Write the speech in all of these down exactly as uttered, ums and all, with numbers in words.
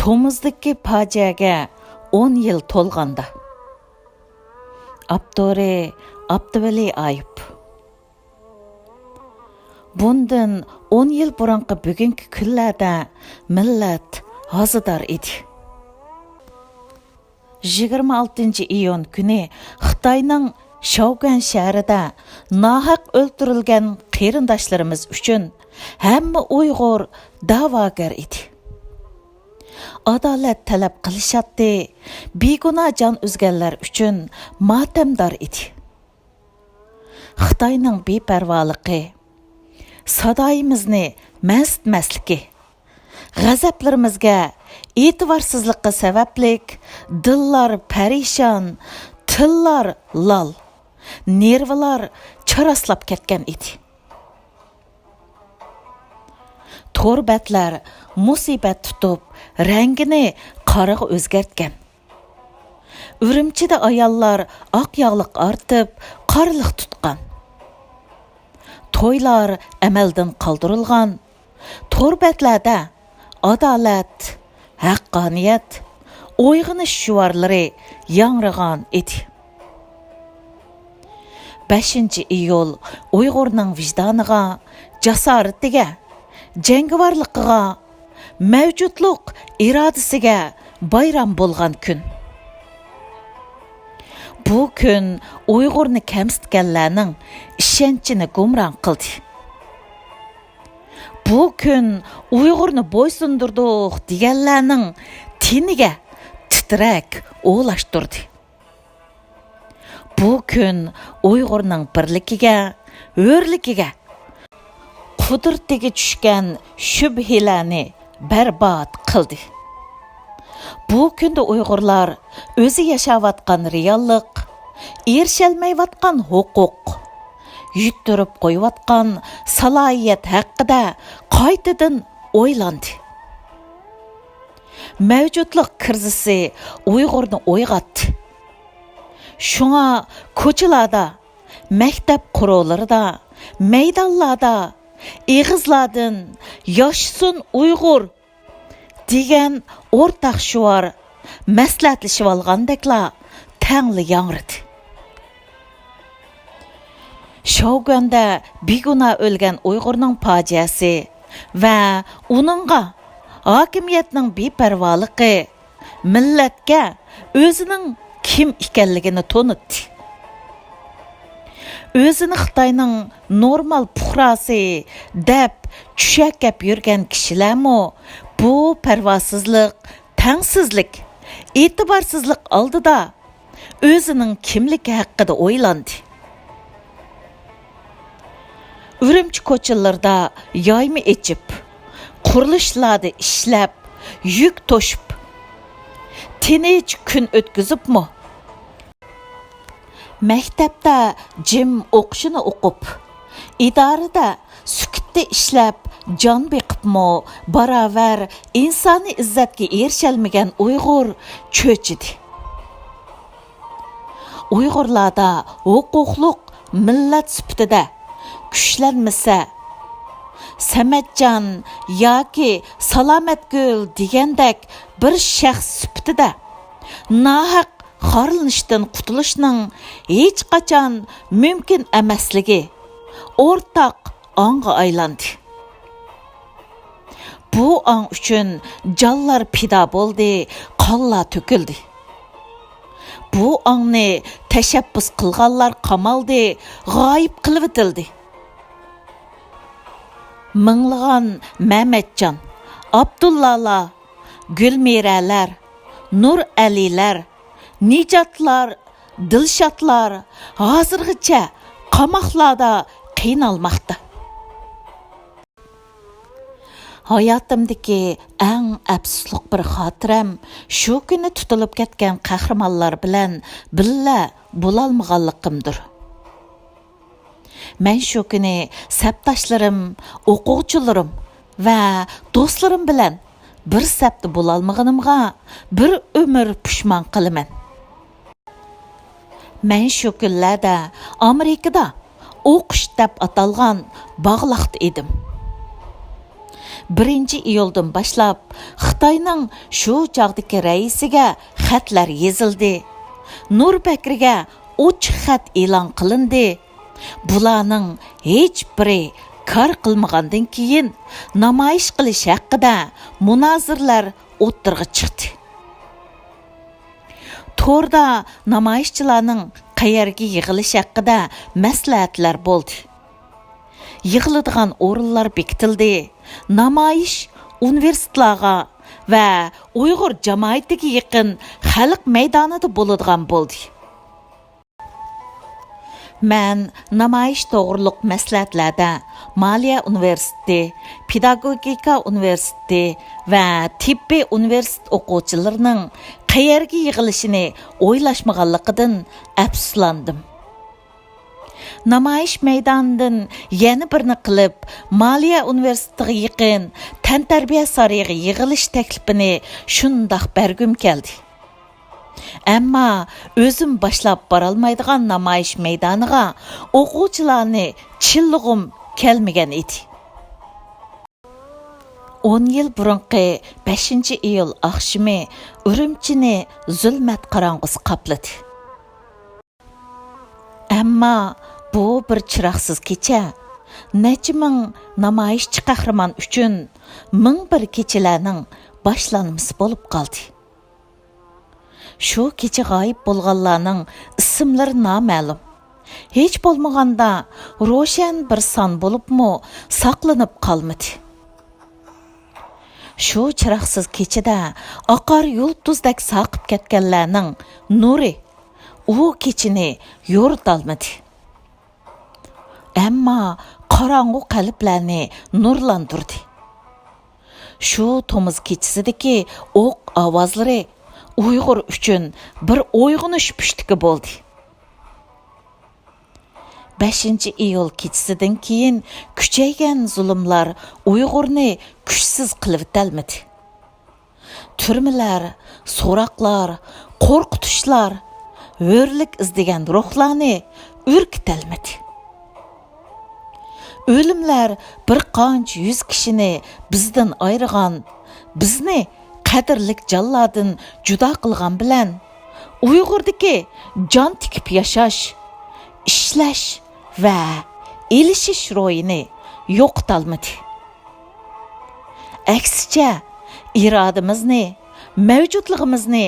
قۇمۇزدىكى پاجىئەگە ئون يىل تولغاندا. ئاپتورى: ئابدۇۋەلى ئايۇپ. بۇندىن ئون يىل بۇرۇنقى بۈگۈنكى كۈنلەردە مىللەت ھازىدار ئىدى. يىگىرمە ئالتىنچى ئىيۇن كۈنى خىتاينىڭ شاۋگۈەن شەھىرىدە ناھەق ئۆلتۈرۈلگەن قېرىنداشلىرىمىز ئۈچۈن ھەممە ئۇيغۇر دەۋاگەر ئىدى. ئادالەت تەلەپ قىلىشاتتى، بىگۇناھ جان ئۈزگەنلەر ئۈچۈن ماتەمدار ئىدى. خىتاينىڭ بىپەرۋالىقى، سادايىمىزنى مەنسىتمەسلىكى، غەزەپلىرىمىزگە ئېتىبارسىزلىقى سەۋەبلىك دىللار پەرىشان، تىللار لال، نېرۋىلار چاراسلاپ كەتكەن ئىدى. تور بەتلەر مۇسىبەت تۇتۇپ، رەڭگىنى قارىغا ئۆزگەرتكەن. ئۈرۈمچىدە ئاياللار ئاق ياغلىق ئارتىپ، قارىلىق تۇتقان. تويلار ئەمەلدىن قالدۇرۇلغان. تور بەتلەردە ئادالەت، ھەققانىيەت، ئويغىنىش شوئارلىرى ياڭرىغان ئىدى. بەشىنچى ئىيۇل ئۇيغۇرنىڭ ۋىجدانىغا، جاسارىتىگە، جەڭگىۋارلىقىغا، مەۋجۇتلۇق ئىرادىسىگە بايرام بولغان كۈن. بۇ كۈن ئۇيغۇرنى كەمسىتكەنلەرنىڭ ئىشەنچىنى گۇمران قىلدى. بۇ كۈن ئۇيغۇرنى بويسۇندۇردۇق دېگەنلەرنىڭ تېنىگە تىترەك ئولاشتۇردى. بۇ كۈن ئۇيغۇرنىڭ بىرلىكىگە، ھۆرلۈكىگە، قۇدرىتىگە چۈشكەن شۈبھىلەرنى بەربات قىلدى. بۇ كۈندە ئۇيغۇرلار ئۆزى ياشاۋاتقان رېئاللىق، ئېرىشەلمەيۋاتقان ھوقۇق، يۈتتۈرۈپ قويۇۋاتقان سالاھىيەت ھەققىدە قايتىدىن ئويلاندى. مەۋجۇتلۇق كىرىزىسى ئۇيغۇرنى ئويغاتتى. شۇڭا كوچىلاردا، مەكتەپ قورۇلىرىدا، مەيدانلاردا ئېغىزلاردىن «ياشىسۇن ئۇيغۇر» دېگەن ئورتاق شوئار مەسلىھەتلىشىۋالغاندەكلا تەڭلا ياڭرىدى. شاۋگۈەندە بىگۇناھ ئۆلگەن ئۇيغۇرنىڭ پاجىئەسى ۋە ئۇنىڭغا ھاكىمىيەتنىڭ بىپەرۋالىقى مىللەتكە ئۆزىنىڭ كىم ئىكەنلىكىنى تونۇتتى. ئۆزىنى خىتاينىڭ نورمال پۇقراسى دەپ چۈشەكەپ يۈرگەن كىشىلەرمۇ بۇ پەرۋاسىزلىق، تەڭسىزلىك، ئېتىبارسىزلىق ئالدىدا ئۆزىنىڭ كىملىكى ھەققىدە ئويلاندى. ئۈرۈمچى كوچىلىرىدا يايما ئېچىپ، قۇرۇلۇشلاردا ئىشلەپ، يۈك توشۇپ، تىنچ كۈن ئۆتكۈزۈپمۇ، مەكتەپتە جىم ئوقۇشىنى ئوقۇپ، ئىدارىدە سۈكۈتتە ئىشلەپ، جان بېقىپمۇ، باراۋەر ئىنسانىي ئىززەتكە ئېرىشەلمىگەن ئۇيغۇر چۆچۈدى. ئۇيغۇرلاردا ھوقۇقلۇق مىللەت سۈپىتىدە كۈچلەنمىسە، سەمەتجان ياكى سالامەتگۈل دېگەندەك بىر شەخس سۈپىتىدە ناھەق خارلىنىشتىن قۇتۇلۇشنىڭ ھېچقاچان مۇمكىن ئەمەسلىكى ئورتاق ئاڭغا ئايلاندى. بۇ ئاڭ ئۈچۈن جانلار پىدا بولدى، قانلار تۆكۈلدى. بۇ ئاڭنى تەشەببۇس قىلغانلار قامالدى، غايىب قىلىۋېتىلدى. مىڭلىغان مەمەتجان، ئابدۇللالار، گۈلمىرەلەر، نۇرئەلىلەر، نىجاتلار، دىلشاتلار ھازىرغىچە قاماقلاردا قىينالماقتا. ھاياتىمدىكى ئەڭ ئەپسۇسلۇق بىر خاتىرەم شۇ كۈنى تۇتۇلۇپ كەتكەن قەھرىمانلار بىلەن بىللە بولالمىغانلىقىمدۇر. مەن شۇ كۈنى سەپداشلىرىم، ئوقۇغۇچىلىرىم ۋە دوستلىرىم بىلەن بىر سەپتە بولالمىغىنىمغا بىر ئۆمۈر پۇشمان قىلىمەن. مەن شۇ كۈنلەردە ئامېرىكىدا ئوقۇش دەپ ئاتالغان باغلاقتا ئىدىم. بىرىنچى ئىيۇلدىن باشلاپ خىتاينىڭ شۇ چاغدىكى رەئىسىگە خەتلەر يېزىلدى. نۇر بەكرىگە ئوچۇق خەت ئېلان قىلىندى. بۇلارنىڭ ھېچبىرى كار قىلمىغاندىن كېيىن، نامايىش قىلىش ھەققىدە مۇنازىرىلەر ئوتتۇرىغا چىقتى. توردا نامايىشچىلارنىڭ قەيەرگە يىغىلىش ھەققىدە مەسلىھەتلەر بولدى. يىغىلىدىغان ئورۇنلار بېكىتىلدى. نامايىش ئۇنىۋېرسىتېتلارغا ۋە ئۇيغۇر جامائىتىگە يېقىن خەلق مەيدانىدا بولىدىغان بولدى. مەن نامايىش توغرۇلۇق مەسلىھەتلەردە مالىيە ئۇنىۋېرسىتېتى، پېداگوگىكا ئۇنىۋېرسىتېتى ۋە تېببىي ئۇنىۋېرسىتېت ئوقۇغۇچىلىرىنىڭ قەيەرگە يىغىلىشىنى ئويلاشمىغانلىقىدىن ئەپسۇسلاندىم. نامايىش مەيدانىدىن يەنە بىرنى قىلىپ، مالىيە ئۇنىۋېرسىتېتىغا يېقىن تەنتەربىيە سارىيىغا يىغىلىش تەكلىپىنى شۇنداق بەرگۈم كەلدى. ئەمما ئۆزۈم باشلاپ بارالمايدىغان نامايىش مەيدانىغا ئوقۇغۇچىلارنى چىللىغۇم كەلمىگەن ئىدى. ئون يىل بۇرۇنقى بەشىنچى ئىيۇل ئاخشىمى ئۈرۈمچىنى زۇلمەت قاراڭغۇسى قاپلىدى. ئەمما بۇ بىر چىراغسىز كېچە نەچچە مىڭ نامايىشچى قەھرىمان ئۈچۈن مىڭ بىر كېچىلەرنىڭ باشلانمىسى بولۇپ قالدى. شۇ كېچە غايىب بولغانلارنىڭ ئىسىملىرى نامەلۇم. ھېچ بولمىغاندا روشەن بىر سان بولۇپمۇ ساقلىنىپ قالمىدى. شۇ چىراغسىز كېچىدە ئاقار يۇلتۇزدەك ساقىپ كەتكەنلەرنىڭ نۇرى ئۇ كېچىنى يورۇتالمىدى. ئەمما قاراڭغۇ قەلبلەرنى نۇرلاندۇردى. شۇ تومۇز كېچىسىدىكى ئوق ئاۋازلىرى ئۇيغۇر ئۈچۈن بىر ئويغىنىش پۇشتىكى بولدى. بەشىنچى ئىيۇل كېچىسىدىن كېيىن كۈچەيگەن زۇلۇملار ئۇيغۇرنى كۈچسىز قىلىۋېتەلمىدى. تۈرمىلەر، سوراقلار، قورقۇتۇشلار ھۆرلۈك ئىزدىگەن روھلارنى ئۈركۈتەلمىدى. ئۆلۈملەر بىر قانچە يۈز كىشىنى بىزدىن ئايرىغان، بىزنى قەدىرلىك جانلاردىن جۇدا قىلغان بىلەن، ئۇيغۇردىكى جان تىكىپ ياشاش، ئىشلەش ۋە ئېلىشىش روھىنى يوقىتالمىدى. ئەكسىچە، ئىرادىمىزنى، مەۋجۇتلۇقىمىزنى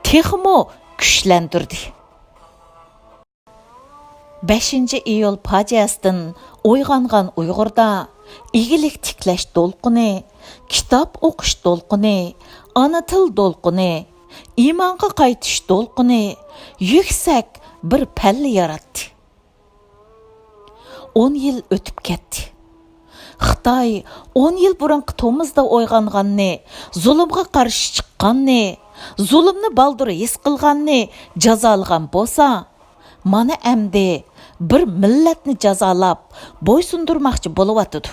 تېخىمۇ كۈچلەندۈردى. بەشىنچى ئىيۇل پاجىئەسىدىن ئويغانغان ئۇيغۇردا ئىگىلىك تىكلەش دولقۇنى، كىتاب ئوقۇش دولقۇنى، ئانا تىل دولقۇنى، ئىمانغا قايتىش دولقۇنى يۈكسەك بىر پەللە ياراتتى. ئون يىل ئۆتۈپ كەتتى. خىتاي ئون يىل بۇرۇنقى تومۇزدا ئويغانغاننى، زۇلۇمغا قارشى چىققاننى، زۇلۇمنى بالدۇر ھېس قىلغاننى جازالىغان بولسا، مانا ئەمدى بىر مىللەتنى جازالاپ بويسۇندۇرماقچى بولۇۋاتىدۇ.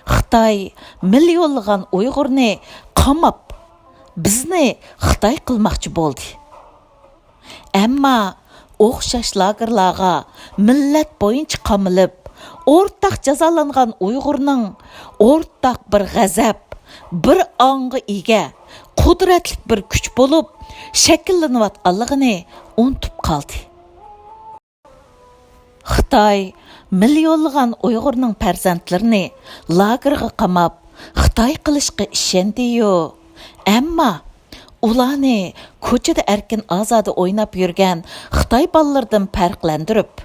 خىتاي مىليونلىغان ئۇيغۇرنى قاماپ، بىزنى خىتاي قىلماقچى بولدى. ئەمما ئوخشاش لاگېرلارغا مىللەت بويىچە قامىلىپ، ئورتاق جازالانغان ئۇيغۇرنىڭ ئورتاق بىر غەزەپ، بىر ئاڭغا ئىگە، قۇدرەتلىك بىر كۈچ بولۇپ شەكىللىنىۋاتقانلىقىنى ئۇنتۇپ قالدى. خىتاي مىليونلىغان ئۇيغۇرنىڭ پەرزەنتلىرىنى لاگېرغا قاماپ، خىتاي قىلىشقا ئىشەندىيۇ. ئەمما ئۇلارنى كوچىدا ئەركىن-ئازادە ئويناپ يۈرگەن خىتاي بالىلىرىدىن پەرقلەندۈرۈپ،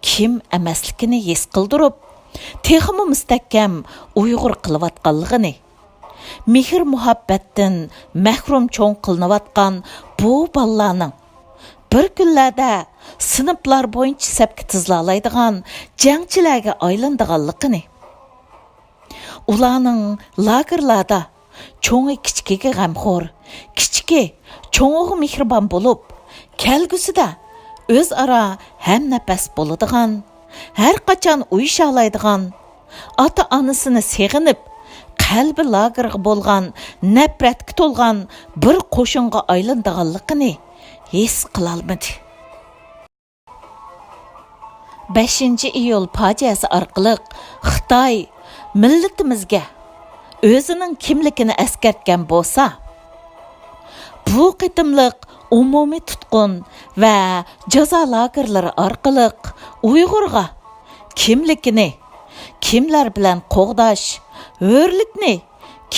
كىم ئەمەسلىكىنى ھېس قىلدۇرۇپ، تېخىمۇ مۇستەھكەم ئۇيغۇر قىلىۋاتقانلىقىنى، مېھىر-مۇھەببەتتىن مەھرۇم چوڭ قىلىنىۋاتقان بۇ بالىلارنىڭ بىر كۈنلەردە سىنىپلار بويىچە سەپكە تىزىلالايدىغان جەڭچىلەرگە ئايلىنىدىغانلىقىنى، ئۇلارنىڭ لاگېرلاردا چوڭى كىچىكىگە غەمخور، كىچىكى چوڭىغا مېھرىبان بولۇپ، كەلگۈسىدە ئۆزئارا ھەمنەپەس بولىدىغان، ھەرقاچان ئۇيۇشالايدىغان، ئاتا-ئانىسىنى سېغىنىپ، قەلبى لاگېرغا بولغان نەپرەتكە تولغان بىر قوشۇنغا ئايلىنىدىغانلىقىنى ھېس قىلالمىدى. بەشىنچى ئىيۇل پاجىئەسى ئارقىلىق خىتاي مىللىتىمىزگە ئۆزىنىڭ كىملىكىنى ئەسكەرتكەن بولسا، بۇ قېتىملىق ئومۇمىي تۇتقۇن ۋە جازا لاگېرلىرى ئارقىلىق ئۇيغۇرغا كىملىكىنى كىملەر بىلەن قوغداش، ھۆرلۈكنى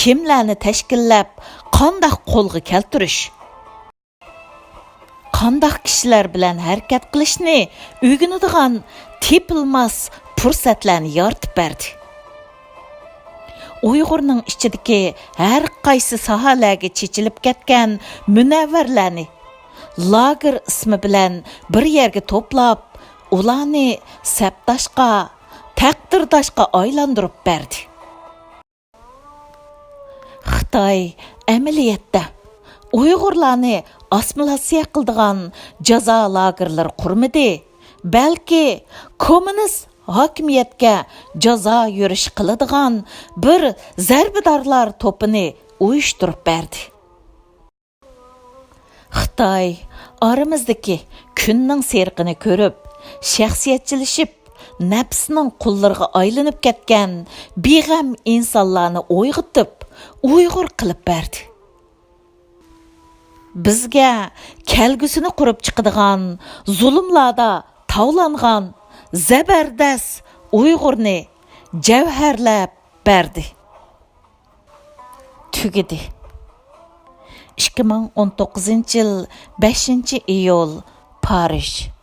كىملەرنى تەشكىللەپ قانداق قولغا كەلتۈرۈش، قانداق كىشىلەر بىلەن ھەرىكەت قىلىشنى ئۆگىنىدىغان تېپىلماس پۇرسەتلەرنى يارىتىپ بەردى. ئۇيغۇرنىڭ ئىچىدىكى ھەر قايسى ساھەلەرگە چېچىلىپ كەتكەن مۇنەۋۋەرلەرنى لاگېر ئىسمى بىلەن بىر يەرگە توپلاپ، ئۇلارنى سەپداشقا، تەقدىرداشقا ئايلاندۇرۇپ بەردى. خىتاي ئەمەلىيەتتە ئۇيغۇرلارنى ئاسسىمىلياتسىيە قىلىدىغان جازا لاگېرلىرى قۇرمىدى، بەلكى كوممۇنىست ھاكىمىيەتكە جازا يۈرۈش قىلىدىغان بىر زەربىدارلار توپىنى ئۇيۇشتۇرۇپ بەردى. خىتاي ئارىمىزدىكى كۈننىڭ سېرىقىنى كۆرۈپ، شەخسىيەتچىلىشىپ، نەپسىنىڭ قۇللىرىغا ئايلىنىپ كەتكەن بىغەم ئىنسانلارنى ئويغىتىپ، ئۇيغۇر قىلىپ بەردى. بىزگە كەلگۈسىنى قۇرۇپ چىقىدىغان، زۇلۇملاردا تاۋلانغان زەبەردەس ئۇيغۇرنى جەۋھەرلەپ بەردى. تۈگىدى. ئىككى مىڭ ئون توققۇزىنچى يىل، بەشىنچى ئىيۇل، پارىژ.